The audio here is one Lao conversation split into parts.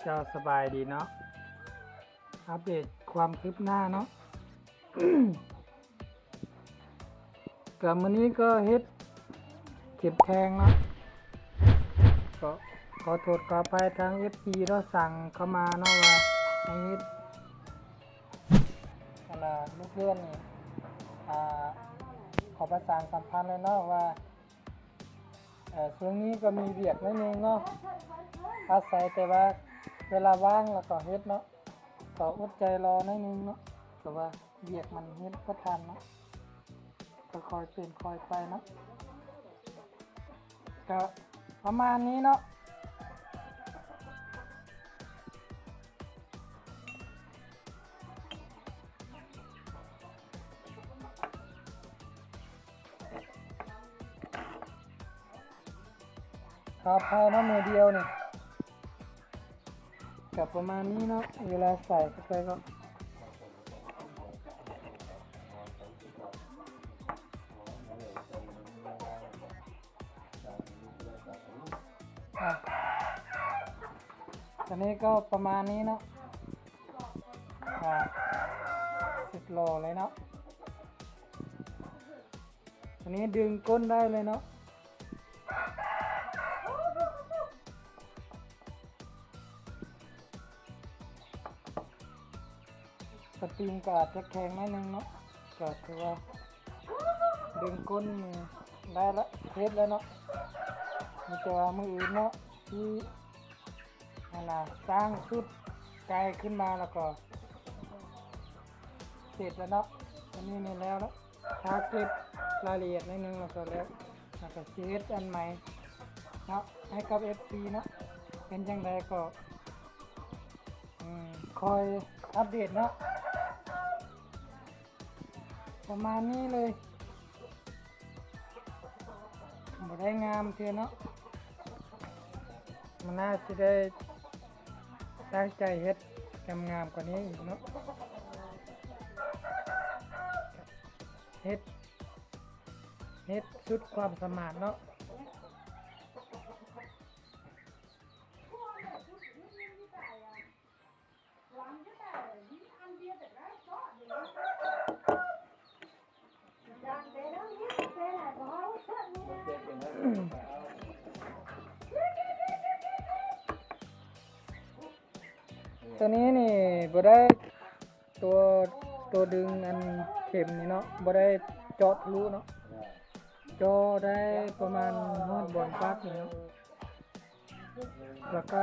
ເຈົ້າ ສະບາຍດີເນາະ ອັບເດດຄວາມຄືບໜ້າເນາະ ກະມື້ນີ້ກໍເຮັດເຂັມແຂງເນາະ ກໍຂໍໂທດຂໍອະໄພທາງເອັຟຊີເນາະ ສັ່ງເຂົ້າມາເນາະວ່າໃຫ້ເຮັດ ອັນນ່າ ລູກເຮືອນນີ້ ອ່າ ຂໍປະຊາສຳພັນເລີຍເນາະວ່າ ເອີ ຊ່ວງນີ້ກໍມີວຽກໜ້ອຍໜຶ່ງເນາະ ອາໄສແຕ່ວ່າເວລາວ່າງແລ້ວກໍເຮັດເນາະ ກໍອົດໃຈລໍໜ້ອຍໜຶ່ງເນາະ ແຕ່ວ່າວຽກມັນເຮັດບໍ່ທັນເນາະ ກໍຄ່ອຍເປັນຄ່ອຍໄປເນາະ ກໍປະມານນີ້ເນາະ. ຂອອະໄພເນາະ ມືດຽວນີ້ ກະປະມານນີ້ເນາະ ເວລາໃສ່ເຂົ້າໄປກໍ ອ່ະ ຕອນນີ້ກໍປະມານນີ້ເນາະ ອ່າ ສຸດຫຼໍ່ເລີຍເນາະ ຕອນນີ້ດຶງກົ້ນໄດ້ເລີຍເນາະ ສະປຣິງກໍອາດຈະແຂງໜ້ອຍໜຶ່ງເນາະ ກໍຖືວ່າດຶງກົ້ນໄດ້ລະ ເຮັດແລ້ວເນາະ ມີແຕ່ວ່າມື້ອື່ນເນາະ ທີ່ ອັນນ່າ ສ້າງຊຸດໄກ່ຂຶ້ນມາແລ້ວກໍເສັດແລ້ວເນາະ ອັນນີ້ແມ່ນແລ້ວເນາະ ຖ້າເກັບລາຍລະອຽດໜ້ອຍໜຶ່ງແລ້ວກໍແລ້ວ ແລ້ວກໍຊິເຮັດອັນໃໝ່ເນາະ ໃຫ້ກັບເອັຟຊີເນາະ ເປັນຈັ່ງໃດກໍ ອືມ ຄ່ອຍອັບເດດເນາະ ປະມານນີ້ເລີຍ ບໍ່ໄດ້ງາມເທື່ອເນາະ ມັນໜ້າຊິໄດ້ຕັ້ງໃຈເຮັດງາມໆກວ່ານີ້ອີກເນາະ ເຮັດ ເຮັດສຸດຄວາມສາມາດເນາະ. ໂຕນີ້ນີ້ບໍ່ໄດ້ ຕົວ ຕົວດຶງອັນເຂັມນີ້ເນາະ ບໍ່ໄດ້ເຈາະທະລຸເນາະ ເຈາະໄດ້ປະມານຮອດບ່ອນປັກນີ້ເນາະ ແລ້ວກໍ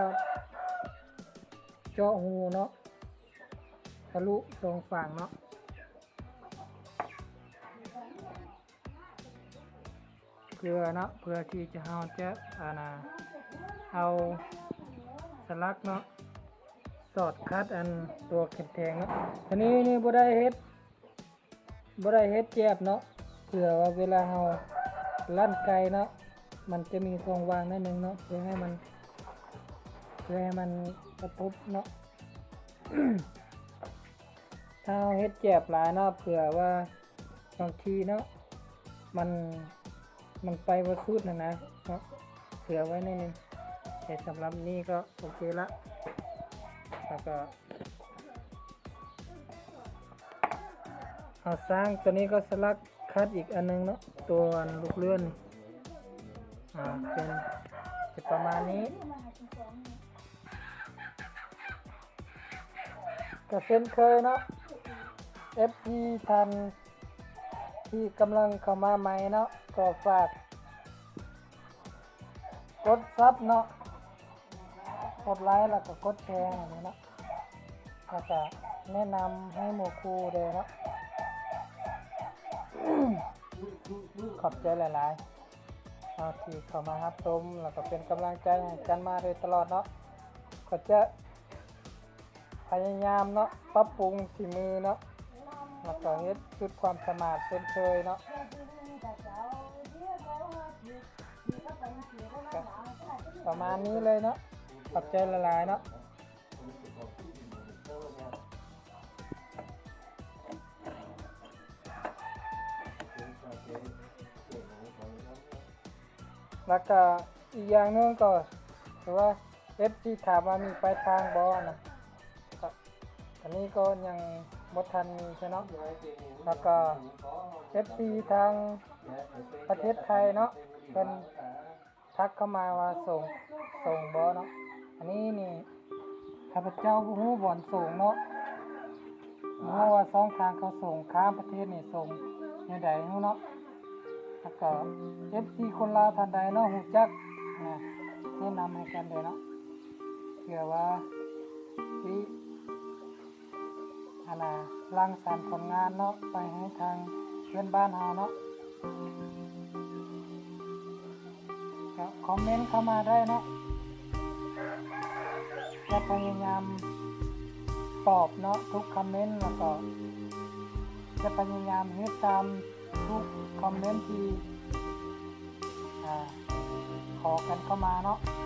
ເຈາະຮູເນາະ ທະລຸສອງຝັ່ງເນາະ ເພື່ອເນາະ ເພື່ອທີ່ຈະ ເຮົາຈະ ອັນນ່າ ເອົາສະຫຼັກເນາະ ສອດຂັດອັນຕົວເຂັມແຂງເນາະ ໂຕນີ້ນີ້ບໍ່ໄດ້ເຮັດ ບໍ່ໄດ້ເຮັດແຈບເນາະ ເພື່ອວ່າເວລາເຮົາລັ່ນໄກ່ເນາະ ມັນຈະມີຊ່ອງວ່າງໜ້ອຍໜຶ່ງເນາະ ເພື່ອໃຫ້ມັນ ເພື່ອໃຫ້ມັນກະທົບເນາະ ຖ້າເຮົາເຮັດແຈບຫຼາຍເນາະ ເພື່ອວ່າບາງທີເນາະ ມັນ ມັນໄປບໍ່ສຸດຫັ້ນນະເນາະ ເຜື່ອໄວ້ໜ້ອຍໜຶ່ງ ແຕ່ສຳລັບນີ້ກໍໂອເຄລະ ແລ້ວກໍ ເຮົາສ້າງໂຕນີ້ກໍສະຫຼັກຂັດອີກອັນໜຶ່ງເນາະ ໂຕອັນລູກເລື່ອນນີ້ ອ່າ ເປັນ ເປັນປະມານນີ້ ກໍເຊັ່ນເຄີຍເນາະ ເອັຟຊີ ທ່ານທີ່ກຳລັງເຂົ້າມາໃໝ່ເນາະ ກໍຝາກກົດຊັບເນາະ ກົດໄລ ແລ້ວກໍກົດແຊ ແນວນີ້ເນາະ ແລ້ວກະແນະນຳໃຫ້ໝູ່ຄູ່ແດ່ເນາະ ຂອບໃຈຫຼາຍໆເນາະ ທີ່ເຂົ້າມາຮັບຊົມ ແລ້ວກະເປັນກຳລັງໃຈໃຫ້ກັນມາໂດຍຕະຫຼອດເນາະ ກໍຈະພະຍາຍາມເນາະ ປັບປຸງຝີມືເນາະ ແລ້ວກະເຮັດສຸດຄວາມສາມາດເຊັ່ນເຄີຍເນາະ ກະປະມານນີ້ເລີຍເນາະ ຂອບໃຈຫຼາຍໆເນາະ. ແລ້ວກະອີກຢ່າງໜຶ່ງກໍຄືວ່າ ເອັຟຊີຖາມວ່າມີປາຍທາງບໍ່ນະ ກໍອັນນີ້ກໍຍັງບໍ່ທັນມີຊະເນາະ. ແລ້ວກໍເອັຟຊີທາງປະເທດໄທເນາະ ເພິ່ນທັກເຂົ້າມາວ່າໂສງ ໂສງບໍ່ເນາະ. ອັນນີ້ນີ້ ຂ້າພະເຈົ້າບໍ່ຮູ້ບ່ອນໂສງເນາະ ບໍ່ຮູ້ວ່າຊ່ອງທາງເຂົາໂສງຂ້າມປະເທດນີ້ໂສງແນວໃດຮູ້ເນາະ. ແລ້ວກໍເອັຟຊີຄົນລາວທ່ານໃດເນາະ ຮູ້ຈັກນະ ແນະນຳໃຫ້ກັນເດີເນາະ ເພື່ອວ່າຊິ ອັນນ່າ ລັງສັນຜົນງານເນາະ ໄປໃຫ້ທາງເພື່ອນບ້ານເຮົາເນາະ. ກໍຄອມເມັນເຂົ້າມາໄດ້ເນາະ ຈະພະຍາຍາມຕອບເນາະ ທຸກຄອມເມັນ ແລ້ວກໍຈະພະຍາຍາມເຮັດຕາມທຸກຄອມເມັນທີ່ ອ່າ ຂໍກັນເຂົ້າມາເນາະ.